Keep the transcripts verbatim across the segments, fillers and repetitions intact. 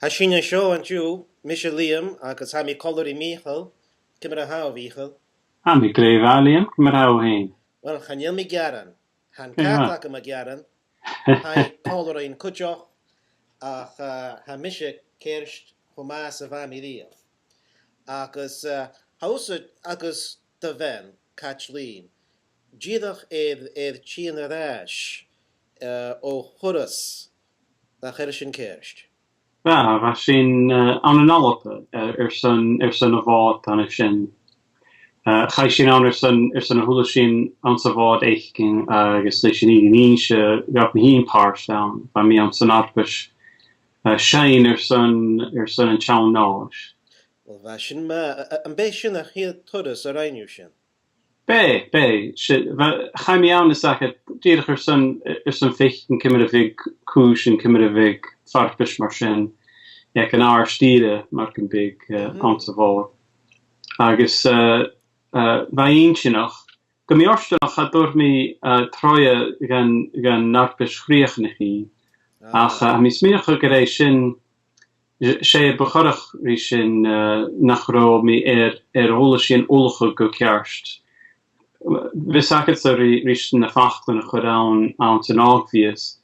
Tha sinn an seo an-diugh, mise Liam, agus tha mi còmhla ri Mìcheal. Ciamar a tha thu, a Mhìcheil? Tha mi glè mhath, Liam, ciamar a tha thu fhèin? Uill, chan eil mi gearan. Tha an cat agam a' gearan. Tha i còmhla rinn cuideachd, ach, eh, tha mise ceart cho math 's a bha mi riamh. Agus, eh, tha thusa agus do bhean, Kathleen, dìreach air, air tighinn air ais, eh, o thuras, nach eil sin ceart? Bha, bha sinn, eh, ann an Alba, eh, airson, airson a' Mhòid an sin. Eh, chaidh sinn ann airson, airson a h-uile sìon anns a' Mhòd fhaicinn agus leis an fheadhainn innse, ghabh mi fhìn pàirt ann, bha mi anns an fharpais, eh, seinn airson, airson an t-seann nòis. Uill, bha sin math, a, a, am b' e sin a' chiad turas a rinn thu sin? B' e, b' e, 's e, bha, chaidh mi ann is dòcha, dìreach airson, airson faicinn ciamar a bhiodh cùisean, ciamar a bhiodh farpais mar sin, aig an àrd-ìre mar gum biodh, eh, anns a' Mhòd. Agus, eh, eh, bha e inntinneach. Gu mì-fhortanach, cha d' fhuair mi, eh, troimhe dhan, dhan fharpais chrìochnachaidh. Ach, eh, tha mi a' smaoineachadh gur e sin, 's e bu choireach ri sin, eh, nach robh mi air, air a h-uile sìon ullachadh gu ceart. Bhios agad-sa ri, ris na faclan a chur ann, anns an ògmhios.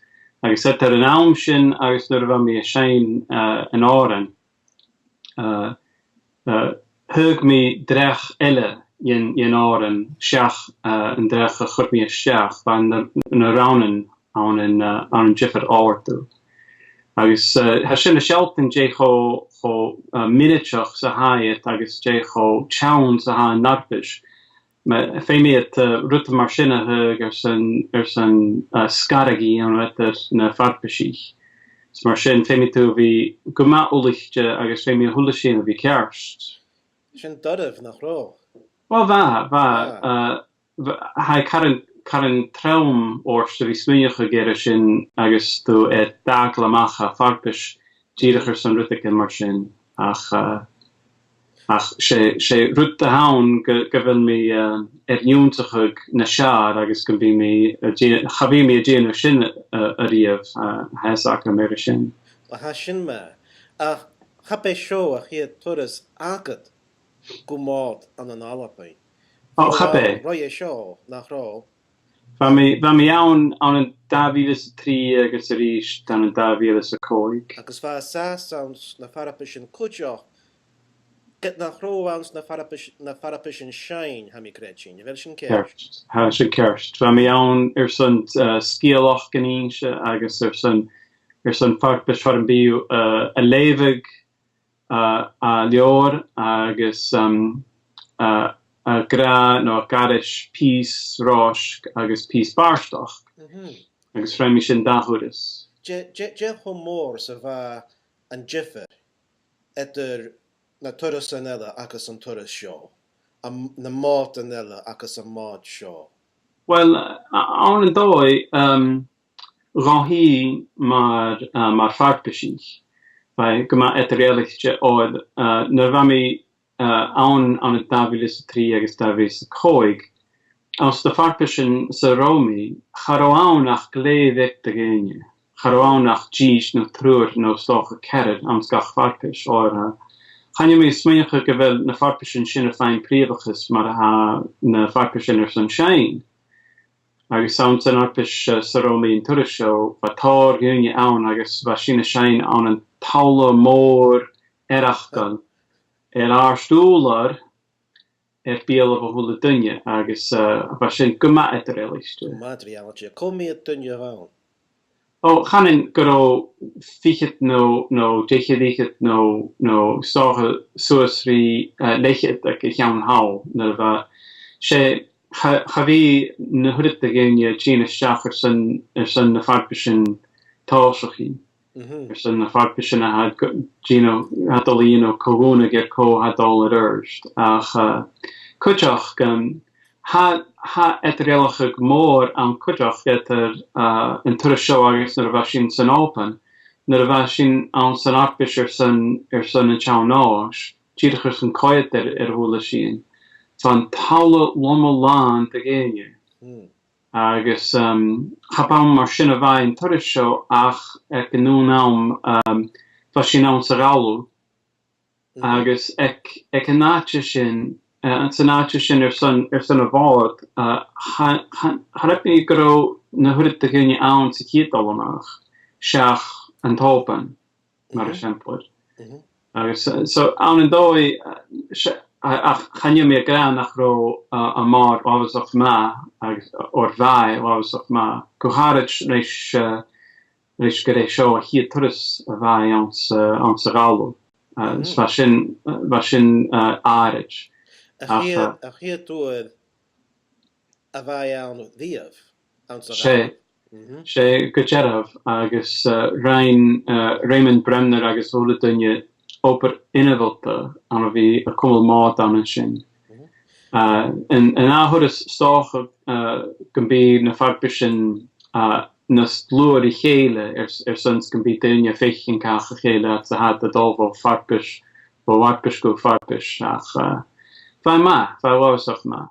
Agus eadar an àm sin agus nuair a bha mi a' seinn, eh, an òrain, eh, eh, thug mi dreach eile dhen, dhen òran seach, eh, an dreach a chuir mi a-steach, bha na, na rannan ann an, eh, ann an diofar òrdugh. Agus, eh, tha sin a' sealltainn dè cho, cho, eh, mionaideach 's a tha iad agus dè cho teann 's a tha an fharpais. Ma, feumaidh iad, eh, rud mar sin a thaghadh airson, airson, eh, sgaradh a dhèanamh eadar na farpaisich. Is mar sin, feumaidh tu a bhith gu math ullaichte agus feumaidh a h-uile sìon a bhith ceart. Sin doirbh, nach robh? Uill, bha, bha, eh, bha, tha e caran, caran trom ort a bhith a' smaoineachadh air a sin agus tu air d' fhàgail a-mach à farpais dìreach airson rudeigin mar sin. Ach, eh, ach 's e, 's e rud a th' ann gu, gu bheil mi, eh, air ionnsachadh nas fheàrr agus gum bi mi a' dè-, cha bhi mi a' dèanamh sin, eh, a-riamh, eh, tha fhios agam air a sin. Uill, tha sin math. Ach cha b' e seo a' chiad turas agad gu Mòd ann an Albainn. Ò, cha b' e. Roimhe seo, nach robh? Bha mi, bha mi ann, ann an dà mhìle 's a trì agus a-rithist ann an dà mhìle 's a còig. Agus bha sàs anns na farpaisean cuideachd, ged nach robh anns na farpais-, na farpaisean seinn, tha mi a' creidsinn. A bheil sin ceart? Ceart. Tha sin ceart. Bha mi ann airson, eh, sgeulachdan innse agus airson, airson farpais far am biodh, eh, a' leughadh, eh, a' leabhar agus, um, eh, ag ràdh no ag aithris pìos ròisc agus pìos bàrdachd. Mhm. Agus rinn mi sin dà thuras. Dè, dè, dè cho mòr 's a bha an diofar eadar na turasan eile agus an turas seo, am, na Mòdan eile agus am Mòd seo? Uill, a, ann an dòigh, um, dhòmhsa mar, eh, mar fharpaisich, bha e gu math eadar-dhealaichte oir, eh, nuair a bha mi, eh, ann, ann an dà mhìle 's a trì agus dà mhìle 's a còig, anns na farpaisean sa robh mi, cha robh ann ach glè bheag de dhaoine. Cha robh ann ach dithis no triùir no 's dòcha ceathrar anns gach farpais, oir, eh, chan eil mi a' smaoineachadh gu bheil na farpaisean sin a' faighinn prìomhachas mar a tha na farpaisean airson seinn. Agus anns an fharpais, eh, sa robh mi an turas seo, bha tòrr dhaoine ann agus bha sinn a' seinn ann an talla mòr eireachdail air àrd-ùrlar air beulaibh a h-uile duine agus, eh, bha sin gu math eadar-dhealaichte. Gu math eadar-dhealaichte. Cò mheud duine a bh' ann? Ò, chanainn gun robh fichead no, no deich air fhichead no, no 's dòcha suas ri, eh, leth-cheud aig a' cheann thall, nuair a bha, 's e, cha, cha bhi na h-uiread de dhaoine a' tighinn a-steach airson, airson na farpaisean tòiseachaidh. Mhm. Airson na farpaisean a tha gu-, dèanamh, tha dol a dhèanamh co-dhùnadh air cò tha dol air adhart. Ach, eh, cuideachd, um, tha, tha eadar-dhealachadh mòr ann cuideachd eadar, eh, an turas seo agus nuair a bha sinn san Òban, nuair a bha sinn anns an fharpais airson, airson an t-seann nòis, dìreach airson coimhead air, air a h-uile sìon. Bha an talla loma-làn de dhaoine. Hmm. Agus, um, cha b' ann mar sin a bha e an turas seo ach aig an aon àm, um, bha sinn anns a' Ghalltachd, agus aig, aig an àite sin, eh, anns an àite sin airson, airson a' Mhòid, eh, cha, cha, cha chreid mi gun robh na h-uiread de dhaoine ann sa chiad dol a-mach, seach an t-Òban, mar eisimpleir. Agus, eh, so, ann an dòigh, eh, se-, a-, ach chan eil mi ag ràdh nach robh, eh, a' Mhòd uabhasach math, agus, eh, oir bha e uabhasach math. Gu h-àraid leis, eh, leis gur e seo a' chiad turas a bha e anns, eh, anns a' Ghalltachd. Eh, is bha sin, eh, bha sin, eh, àraid. A' chiad, eh, a' chiad turas a bha e ann riamh, anns a' Ghalltachd. 'S e, gu dearbh, agus, eh, rinn, eh, Raymond Bremner agus a h-uile duine obair ionmholta ann a bhith a' cumail Mòd ann an sin. Eh, an, an ath thuras 's dòcha, eh, gum bi na farpaisean, eh, nas dlùithe ri chèile air, airson 's gum bi daoine a' faicinn càch a chèile fhad 's a tha iad a' dol bho fharpais, bho fharpais gu farpais, ach, eh, bha e math, bha e uabhasach math.